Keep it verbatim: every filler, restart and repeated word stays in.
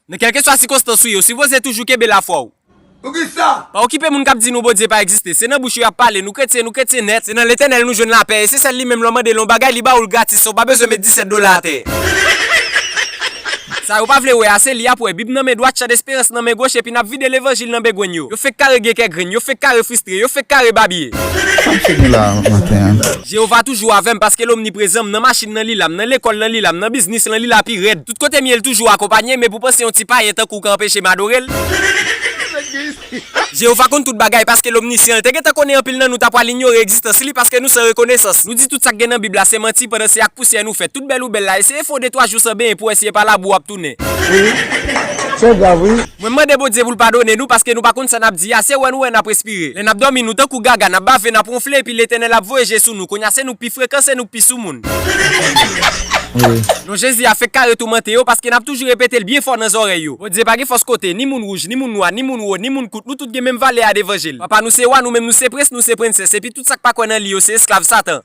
Nan kèlkeswa sikonstans ou ye, ou sipoze toujou kenbe lafwa w. Poukisa? Pa okipe moun k ap di nou Bondye pa egziste. Se nan bouch yo y ap pale, nou kretyen, nou kretyen nèt. Se nan Letènèl nou jwenn lapè, e se sèl li menm lè w mande l yon bagay, li ba ou l gratis, san w pa bezwen met disèt dola atè. Sa yo pa vle wè a, se li y ap wè. Bib nan men dwat, Chan Desperans nan men goch, epi n ap vide levanjil nan begwenn yo. Yo fenk kare gen kè grenn, yo fenk kare fristre, yo fenk kare babye. Sa misye gen la maten an? Jewova toujou avè m, paske l omniprezan. M nan machin nan, li la. M nan lekòl nan, li la. M nan biznis lan, li la pi rèd. Tout kote m ye, l toujou akonpanye m, e pou panse yon ti payen tankou w ka anpeche m adore l. Jewova konn tout bagay, paske l omnisyan. L te gentan konnen anpil nan nou ta pral inyore egzistans li, paske nou san rekonesans. Nou di tout sa k gen nan Bib la se manti, pandan se ak pousyè nou fèt. Tout bèl ou bèl la, eseye fè w de twa jou san benyen pou w wè si e pa labou w ap tounen. Wi. Se grav, wi. Mwen mande Bondye pou l padone nou, paske nou pa konn sa n ap di a, se wè nou wè n ap respire. Lè n ap dòmi, nou tankou gaga, n ap bave, n ap wonfle, epi Letènèl ap voye je sou nou. Kounye a, se nou k pi frekan, se nou k pi soumoun. Wi. Non Jezi a fenk kare toumante yo, paske n ap toujou repete l byen fò nan zòrèy yo. Bondye pa gen fòs kote, ni moun wouj, ni moun nwa, ni moun wo, ni moun kout, nou tout gen menm valè a devan je l. Papa nou se wa, nou menm nou se prens, nou se prensès, epi tout sa k pa kwè nan li yo se esklav Satan.